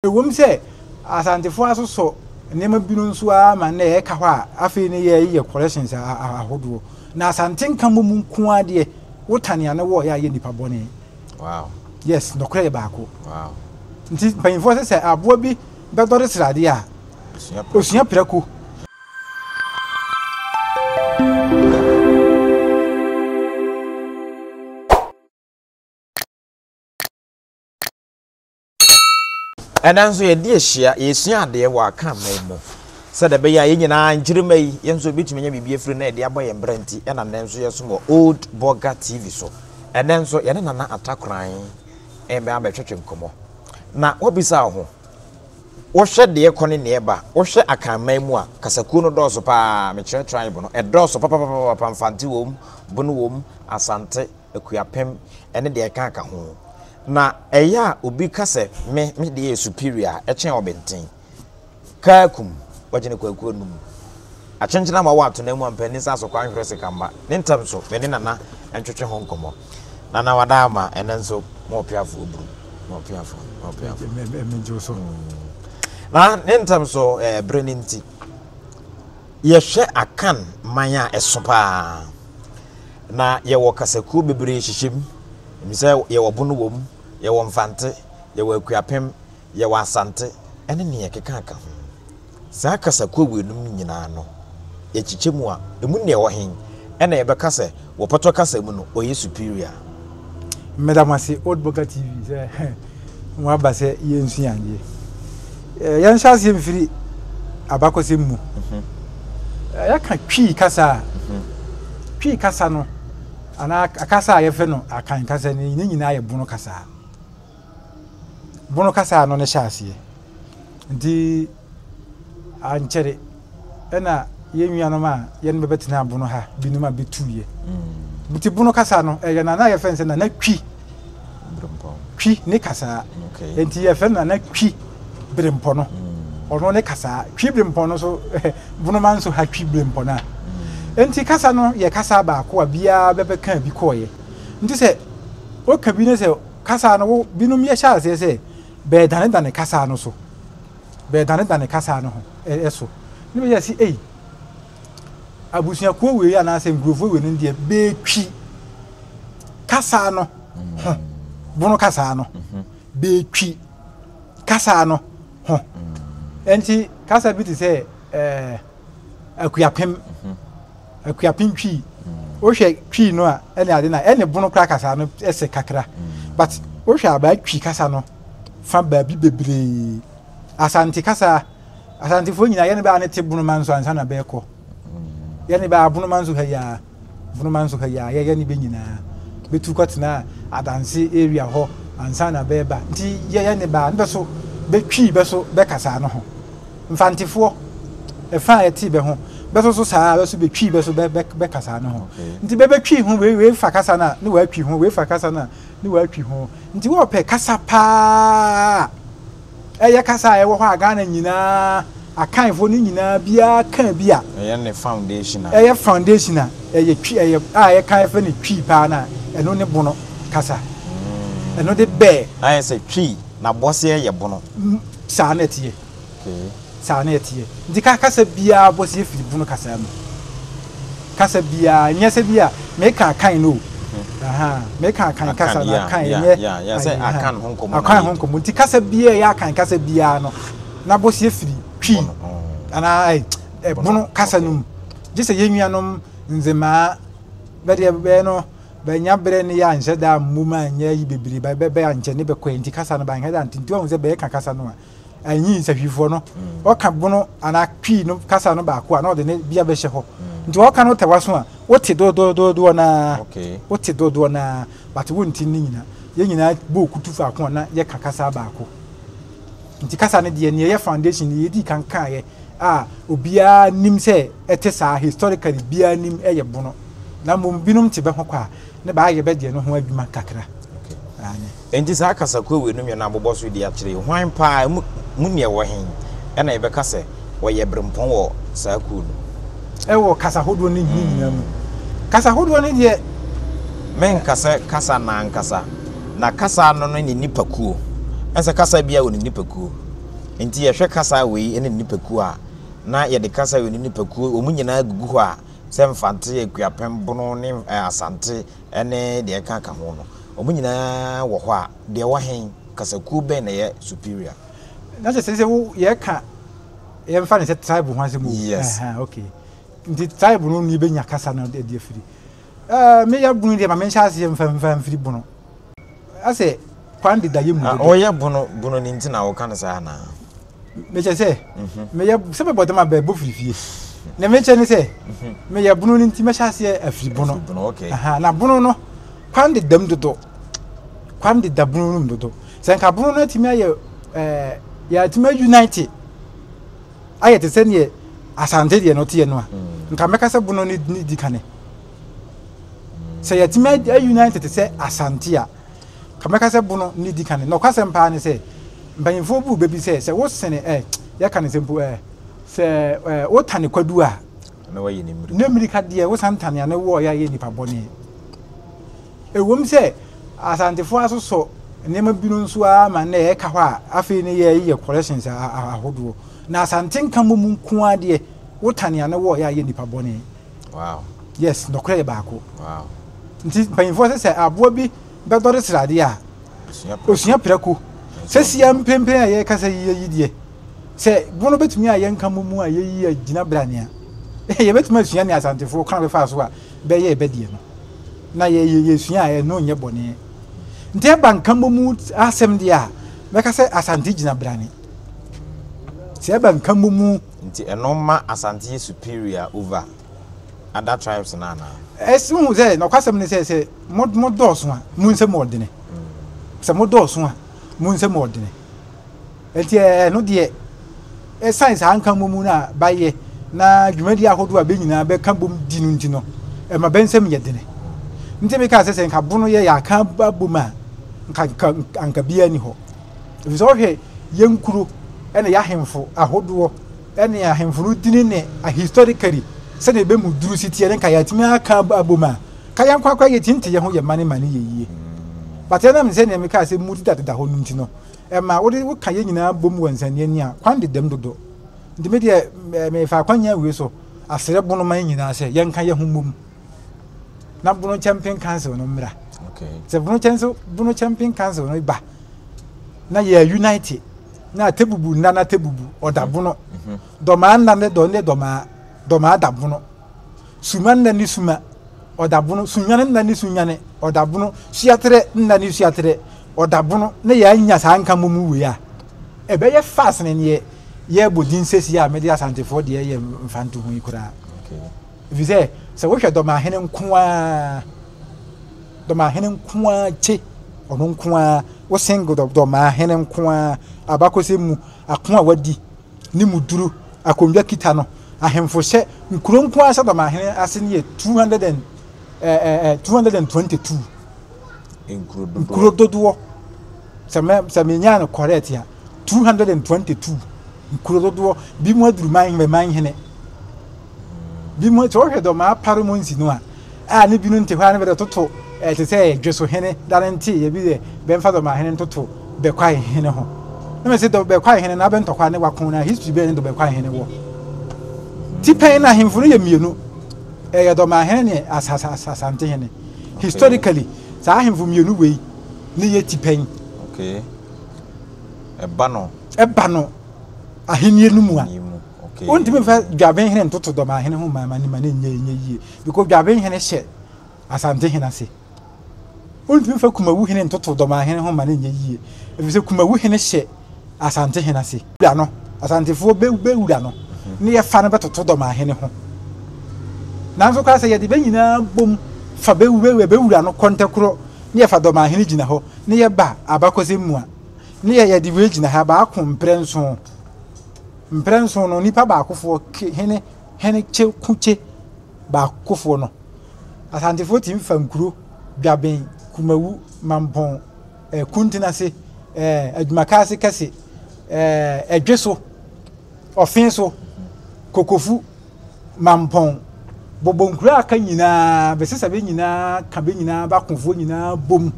Ɛwom sɛ Asantefoɔ asosɔ nneɛma binom nso ara ma nnɛ ɛka hɔ a afei ne yɛyɛ corrections ahodoɔ. Na Asante nka mmom nko ara deɛ, wotane a na wɔreyɛ ayɛ nipa bɔne. Wow. Yes, nɔkorɛ yɛ baako. Wow. Nti mpanyinfoɔ sɛ sɛ aboa bi bɛdɔre sradeɛ a, osua prako. Ɛnnɛ nso yɛde ahyia, yɛresua adeɛ wɔ Akanman mu. Sɛdeɛ ɛbɛyɛ a yɛn nyinaa nkyirimma yi, yɛn nso yɛbɛtumi anya biribi afiri na yɛde abɔ yɛn bra nti, ɛna nnɛ nso yɛsom wɔ Old Burger TV so. Ɛnnɛ nso yɛne Nana Atakoran ɛbɛ abɛtwetwe nkɔmmɔ. Na woabisa wo ho, wohwɛ deɛ ɛkɔ ne deɛ ɛba, wohwɛ Akanman mu a, kasakuo no dɔɔso paa, mekyerɛ tribe no, ɛdɔɔso papapapapa, Mfante wom, Bono wom, Asante, Akuapem ne deɛ ɛkeka ho. Na ɛyɛ a obi ka sɛ me, me deɛ yɛ superior a, ɛkyɛn ɔbɛnten. Kaakum, wɔgye no kwaku anum. Akyenkyene ama wɔ atena mu a mpanin nsa so kwan hwere sika mma. Ne ntɛm so, me ne Nana ntwetwe ho nkɔmmɔ. Nana wada ama, ɛnɛ nso, mo ɔpeafoɔ buru. Mo ɔpeafoɔ, mo ɔpeafoɔ. Megye wo so. Na ne ntɛm so, ɛɛ, bere no nti, yɛhwɛ Akan man a ɛso paa. Na yɛwɔ kasakuo bebree hyehyɛ mu. Ɛfiri sɛ yɛwɔ Bono wɔ mu, yɛwɔ Mfante, yɛwɔ Akuapem, yɛwɔ Asante ne nea ɛkekaka ho. Saa kasakuo weinom nyinaa no, yɛkyekyɛ mu a, ɛmu nea ɛwɔ he na yɛbɛka sɛ wɔ pɔtɔ kasa mu no, ɔyɛ superior? Meda mo ase Old Burger TV sɛ moaba sɛ yɛnsua adeɛ. Yɛnhyɛ aseɛ mfiri abakɔsɛm mu. Mhm. Yɛka Twi kasa a, mhm. Twi kasa no anaa kasa a yɛfrɛ no Akan kasa no ne nyinaa yɛ Bono kasa. Bono kasa no ne hyɛ aseɛ. Nti ankyɛre ɛna yɛn nuanom a yɛne bɛbɛtena Bono ha binom a bɛtuiɛ. Mm. Nti Bono kasa no ɛyɛ nana a yɛfrɛ no sɛ Nana Twi. Twi ne kasaa. Nti yɛfrɛ no Nana Twi Berempɔ no. Mm. Ɔno ne kasaa. Twi Berempɔ no so Bonoma nso ha Twi Berempɔ no a. Mm. Nti kasa no yɛ kasa baako a biara bɛbɛka bi kɔɔeɛ. Nti sɛ woka bi ne sɛ kasa no wo binom yɛhyɛ aseɛ sɛ bɛɛdanedane kasa no so. Bɛɛdanedane kasa no ho ɛso. Ne bɛyɛ sɛ ei abusuakuo wei anaasɛ nkurɔfoɔ wei no deɛ bɛtwi kasa no ho bono kasa no bɛtwi kasa no ho nti kasa bi te sɛ ɛɛ akuapem akuapem twi wohwɛ twi no a ɛne ade na ɛne bono kora kasa no ɛsɛ kakra but wohwɛ abaa twi kasa no fa baabi bebree asante kasa Asantefoɔ nyinaa yɛne bɛ a ne te Bonoma nso ansa na bɛɛkɔ. Yɛne bɛ a Bonoma nso ha yi a, Bonoma nso ha yi a, yɛ yɛne bɛ nyinaa bɛtu kɔtena Adanse area hɔ ansa na bɛɛba. Nti yɛ yɛne bɛ a ne bɛ so bɛtwii bɛ so bɛkasaa no ho. Mfantefoɔ, ɛfa a yɛtee bɛ ho, bɛ so so saa bɛ so bɛtwii bɛ so bɛ bɛ bɛkasaa no ho. Nti bɛ bɛtwii ho, wei wei fa kasa no a ne wɔatwi ho, wei fa kasa no a ne wɔatwi ho. Nti wɔɔpɛ kasa paa a, Ɛyɛ kasa a ɛwɔ hɔ a Ghana nyinaa, Akanfoɔ no nyinaa biara ka bi a. Ɛyɛ ne foundation a. Ɛyɛ foundation a ɛyɛ Twi ɛyɛ a yɛka yɛfrɛ no Twi paa no a, ɛno ne Bono kasa. Ɛno de bɛɛ. Na ayɛ sɛ Twi n'abɔseɛ yɛ Bono. Saa na ɛteɛ. Okay. Saa na ɛteɛ. Nti ka kasa biara abɔseɛ firi Bono kasa mu. Kasa biara, nyɛ sɛ bi a meka Akan no o. Aha, meka Akan kasa no, Akan ɛnyɛ sɛ Akan ho nkɔmmɔ. Akan ho nkɔmmɔ. Nti kasa biara ɛyɛ Akan kasa biara no, n'abɔseɛ firi Twi anaa ɛ Bono kasa no mu. Gye sɛ yɛn nuanom Nzemaa bɛdeɛ bɛyɛ no bɛnya berɛ ne yɛ anhyɛ da ammom anyɛ ayi bebree bɛ bɛ ankyɛ ne bɛkɔɛ nti kasa no bɛanhwɛ da nti nti wahu sɛ bɛyɛka kasa no a anyi nsahwifoɔ no ɔka bono anaa twi no kasa no baako a na ɔde ne bia bɛhyɛ hɔ nti ɔka no tɛwa so a wote dodododoɔ naa wote dodoɔ naa but wonti ne nyina yɛn nyinaa bɔ okutu faako a na yɛka kasa baako nti kasa no deɛ neɛ yɛ foundation ne yɛdi kan kaeɛ a obiara nim sɛ ɛte saa historically biara nim ɛyɛ bono na mmom binom te bɛ ho kɔ a ne baayɛ bɛ deɛ no ho adwuma kakra. Aane. Enti saa kasakoa weinom yɛ no abobɔ so di akyerɛ yi, hwan paa, emu mu nea ɛwɔ he na yɛbɛka sɛ ɔyɛ berempɔn wɔ saa kuo no mu? Ɛwɔ kasa hodoɔ no nyinaa mu. Kasa hodoɔ no deɛ. Menka sɛ kasa no ankasa, na kasa no ne ne nnipakuo. Ɛnsɛ kasa biara wɔ ne nnipakuo. Nti yɛhwɛ kasa wei ne nnipakuo a, na yɛde kasa wei ne nnipakuo, wɔn nyinaa gugu hɔ a, sɛ Mfante, Akuapem, Bono ne Asante ne deɛ ɛka ka ho no, wɔn nyinaa wɔ hɔ a, deɛ ɛwɔ he, kasakuo bɛn na ɛyɛ superior? Na kyerɛ sɛ sɛ wo yɛka yɛmfa no sɛ tribe ho asɛm o. Yes. Uh -huh, okay. Nti tribe no ni bɛnya kasa no de afiri. Uh, meyɛ bunu deɛ ma menhyɛ aseɛ mfa mfa mfiri bono. Asɛ kwan deda yɛ mu dodo. Ɔyɛ bono bono ne nti na wɔka no saa anaa? Mekyɛ sɛ mhm. meyɛ sɛ mebɔ dam a bɛbɔ firi fie. Na mekyɛ ne sɛ mhm. meyɛ bono no nti mɛhyɛ aseɛ afiri bono. Na bono no kwan deda mu dodo. Kwan deda bono no mu dodo. Sɛ nka bono no atumi ayɛ ɛɛ yɛatumi unite ayɛ te sɛ neɛ asante deɛ no teɛ no a mm. nka mɛka sɛ bono no di kane. Sɛ yɛatumi aunite te sɛ Asante a, ka mɛka sɛ Bono ne di kan. Nɔkwasɛm paa ne sɛ, mpanyimfoɔ buu bɛ bi sɛ, sɛ wosene ɛ, yɛka ne sɛ mpo ɛ, sɛ ɛ, wotane kwadu a, na wayi ne mmirika. Ne mmirika deɛ wosan tane a ne woɔ yɛ ayɛ nipa bɔne. Ɛwom sɛ Asantefoɔ asosɔ nneɛma binom nso ara ma nnɛ ɛka hɔ a afei ne yɛyɛ corrections ahodoɔ. Na Asante nka mmom nko ara deɛ wotane a ne woɔ yɛ ayɛ nipa bɔne. Wow. Yes, nɔkorɛ yɛ baako. Wow. Nti mpanyinfoɔ sɛ sɛ aboa bi bɛdɔre sradeɛ a, osua prɛko. Sɛ sia mprempren a yɛrekasa yi yi deɛ, sɛ bono bɛtumi a yɛnka mmɔ mu a yɛyi agyina brane a, yɛbɛtumi asua ne Asantefoɔ kwan bɛfaa so a bɛyɛɛ bɛdeɛ no. Na yɛsua a ɛno nyɛ bɔne. Nti ɛba nka mmɔ mu asɛm deɛ a, mɛka sɛ Asante gyina brane. Sɛ ɛba nka mmɔ mu. Nti ɛno ma Asante yɛ superior over other tribes no anaa? Ɛs wohu sɛ nɔkwasɛm ne sɛ sɛ mo mo dɔɔso a mo nsam ɔdene. Sɛ mo dɔɔso a mo nsam ɔdene. Nti ɛno deɛ ɛsan saa nka mmom no a bayɛ na dwumadi ahodoɔ a bɛ nyinaa bɛka bom di no nti no ɛma bɛ nsam yɛ dene. Nti meka sɛ sɛ nka bono yɛ yɛaka abom a nka nka anka biara ni hɔ. Ɛfiri sɛ wohwɛ yɛn nkuro ne yɛn ahemfo ahodoɔ ne ahemfo no dini ne historically sɛdeɛ ɛbɛ mu duru si teɛ ne nka yɛatumi aka abom a, ka yɛn korakora yɛtumi nte yɛn ho yɛ mane mane yɛ yie. But ɛnam sɛ nea mekaa sɛ mu dedadeda hɔ no nti no, ɛma wode woka yɛn nyinaa bom wɔ nsania ni a, kwan dedam dodo. Nti me deɛ mefa akwanya wei so asrɛ bonoman nyinaa sɛ yɛnka yɛn ho mmom. na Bono Champion Council no mmra. Sɛ Bono Champion Bono Champion Council no ba na yɛ unite na atebubu nna na atebubu ɔda mhm. bono mhm. dɔmaa nna ne dɔ ne dɔmaa dɔmaa da bono suma nna ne suma ɔda bono sunyane nna ne sunyane ɔda bono suaterɛ nna ne suaterɛ ɔda bono ne yɛ anya saa nka mu wei a ɛbɛyɛ fast ne neɛ yɛbɔ din sɛsi a mede asantefoɔ deɛ yɛ mfantoho yi koraa. Efisɛ sɛ wohwɛ Dɔmahene nko ara, Dɔmahene nko ara kye, ɔno nko ara, wo single Dɔmahene nko ara, abakɔsɛm mu, ako a wadi, ne mu duru, akonnwa kita no, ahemfo hyɛ, nkuro nko ara hyɛ Dɔmahene ase no yɛ 200 and, eh, eh, 222. Nkuro dodoɔ. Sɛ mɛ, sɛ menyaa no correct a, 222 nkuro dodoɔ, bi mu aduru man, man hene. Bi mu sɛ wohwɛ dɔm apare mu nsi no a, a ne binom te hɔ a ne bɛde toto ɛte sɛ dweso hene da no nte yɛ bi dɛ bɛmfa dɔm ahene ntoto bɛkwae hene ho. Na mese dɔ bɛkwae hene na abɛntɔkwa ne wako na history bɛn ne dɔ bɛkwae hene wɔ. Ti pɛn na ahemfo no yɛ mmienu, ɛyɛ dɔm ahene ne asante hene. Historically, saa ahemfo mmienu wei ne yɛ ti pɛn. Okay. Ɛba no. Ɛba no ahenni no mu a. Wontumi mfa Dwabenhene ntoto Dɔmahene ho mma ne ma no nyɛ nyɛ yie because Dwabenhene hyɛ Asantehene ase. Wontumi mfa Kumawuhene ntoto Dɔmahene ho mma no nyɛ yie efisɛ Kumawuhene hyɛ Asantehene ase. Wura no, Asantefoɔ bɛ bɛ wura no ne yɛfa no bɛtoto Dɔmahene ho. Nanso koraa sɛ yɛde bɛ nyinaa bom fa bɛ bɛ bɛ wura no kɔntɛkorɔ ne yɛfa Dɔmahene gyina hɔ ne yɛba abakɔsɛm mu a, ne yɛ yɛde wei gyina ha baako mprɛ nson. Mprɛnson no, nipa baakofoɔ ke hene hene kye ko kye baakofoɔ no. Asantefoɔ tumi fa nkuro, Dwaben, Kumawu, Mampɔn, eh, Kuntenase, eh, Adwumakaase kɛse, eh, Ɛdweso, Ɔfeso, Kokofu, Mampɔn, bobɔ nkuro a aka nyinaa, bɛsesa bɛ nyinaa ka bɛ nyinaa bɛ akofoɔ nyinaa bom.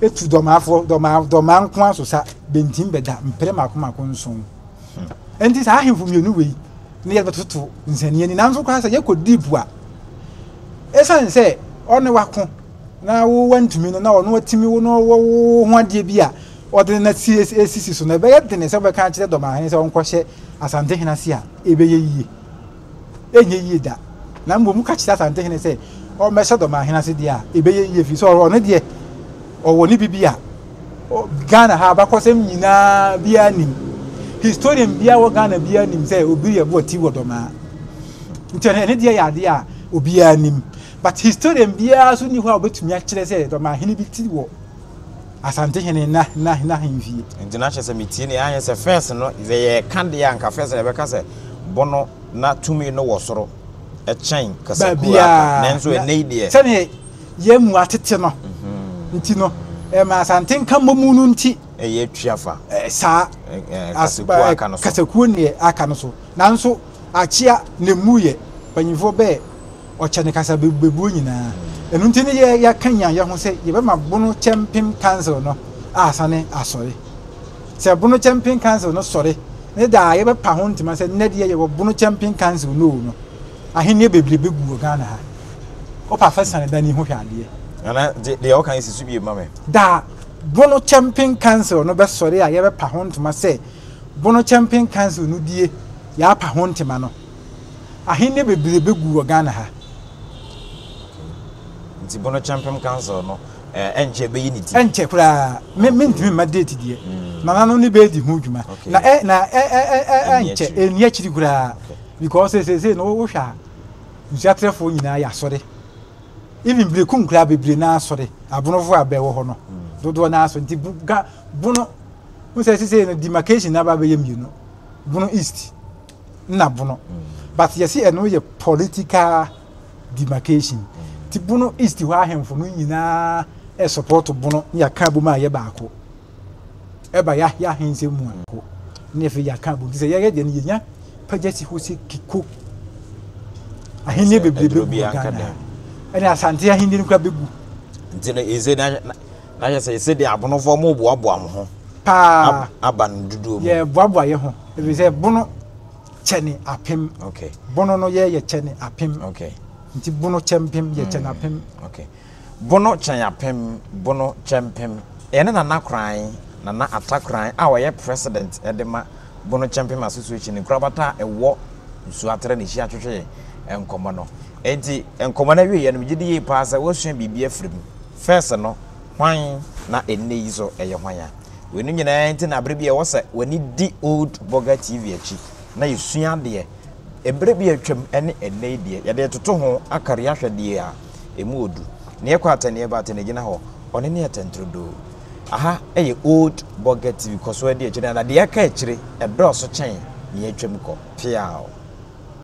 Etu dɔmaafoɔ dɔmaa dɔmaa nko ara so sa bentim bɛda mprɛ mako mako nson. Enti saa ahemfo mmienu wei ne yɛde bɛtoto nsania ni. Nanso koraa sɛ yɛkɔ deep a, ɛsiane sɛ ɔne wako na wo wantumi no na ɔno atumi wo no wɔ wo ho adeɛ bi a ɔde no si esisi so no, ɛbɛyɛ dene sɛ wobɛka akyerɛ dɔmahene sɛ ɔnkɔhyɛ Asantehene ase a ɛbɛyɛ yie. Ɛnyɛ yie da. Na mmom woka kyerɛ Asantehene sɛ ɔmmɛhyɛ Dɔmahene ase deɛ a, ɛbɛyɛ yie firi sɛ ɔno deɛ ɔwɔ ne bibi a Ghana ha abakɔsɛm nyinaa biara nim. Historian biara wɔ Ghana biara nim sɛ obi yɛ boɔ ti wɔ Dɔmaa. Nti ɛno deɛ yɛ adeɛ a obiara nim. But historian biara nso nni hɔ a obɛtumi akyerɛ sɛ Dɔmahene bi ti wɔ Asantehene na na n'ahemfie. Nti na kyerɛ sɛ metie nea ayɛ sɛ first no sɛ yɛka deɛ a nka first no yɛbɛka sɛ bono na tumi no wɔ soro kyɛn kasakuo a aka nanso ɛnnɛ yi deɛ. Sɛdeɛ yɛn mu atete no nti no ɛma Asante nkammɔmu no nti. Ɛyɛ atwi afa. Saa. Kasakuo a aka no so. Kasakuo neɛ aka no so nanso akyea na emu yɛ mpanyinfoɔ bɛɛ. ɔkyɛ ne kasa bebuo nyinaa. Ɛno nti ne yɛ yɛakanyan yɛ ho sɛ yɛbɛma Bono Kyɛmpem Council no asane asɔre. Sɛ Bono Kyɛmpem Council no sɔre ne da a yɛbɛpa ho ntoma sɛ nnɛ deɛ yɛwɔ Bono Kyɛmpem Council no o no, ahennie bebree bɛgu wɔ Ghana ha. Wopa fa siane da ni ho hwɛ adeɛ. Nana, deɛ woka yi si so bio ma me. Da Bono Kyɛmpem Council no bɛsɔre a yɛbɛpa ho ntoma sɛ Bono Kyɛmpem Council no die yɛapa ho ntoma no. Ahenni bebree bɛgu wɔ Ghana ha. Nti Bono Kyɛmpem Council no ɛnkyɛ ɛbɛyi ne ti? Ɛnkyɛ koraa. Me mentumi mma date deɛ. Mm. Nana no ne bɛdi ho dwuma. Na ɛ na ɛ ɛ ɛ ɛnkyɛ ɛnni akyiri koraa. Because seesei no wohwɛ a nsuatrɛfoɔ nyinaa yɛ asɔre. Even Berekum koraa bebree naa asɔre. Abonofoɔ a bɛwɔ hɔ no mm. dodoɔ naa asɔre. Nti bono ho sɛ seesei no demarcation no aba bɛyɛ mmienu. Bono East. nna bono but yɛse ɛno yɛ political demarcation nti bono east hɔ ahemfo no nyinaa support bono ne yɛaka abom a yɛ baako ɛba yɛ yɛ ahensɛm mu a ko ne afei yɛaka abom nti sɛ yɛyɛ deɛ no yɛnya pagya si hɔ sɛ kiko ahenni bebree bɛgu wɔ Ghana ɛne Asante ahenni no kora bɛgu nti no ɛsɛ na na yɛ sɛ ɛsɛ deɛ abonofoɔ mo boaboa mo ho paa aba no dodoɔ mu yɛboaboa yɛ ho ɛfiri sɛ bono kyɛne apem okay. bono no yɛ yɛ kyɛne apem okay. nti bono kyɛ mpem yɛ kyɛne apem okay. bono kyɛn apem bono kyɛ mpem yɛne Nana Koran Nana Atta Koran a ɔyɛ president de ma Bono Kyɛmpem Association nkorabata a ɛwɔ Nsuaterɛ na ɛhyia twetwee nkɔmmɔ no. Enti nkɔmmɔ no awieeɛ no megye di yie paa sɛ woasua biribi afiri mu. First no, hwan na ɛnnɛ yi nso ɛyɛ hwan a? Weinom nyinaa nti na berɛ bi a ɛwɔ sɛ w'ani di Old Burger TV akyi na yɛsua adeɛ. Mmerɛ bi a atwam ne ɛnnɛ yi deɛ, yɛde retoto ho akari ahwɛ deɛ a ɛmu wɔ du. Neɛ ɛkɔ atɛ, neɛ ɛba atɛ na ɛgyina hɔ, ɔno ne atɛnturodoo. Aha yɛ Old Burger TV, kɔ so di akyire na deɛ ɛka akyire ɛdɔɔso kyɛn deɛ atwam kɔ. Peaw!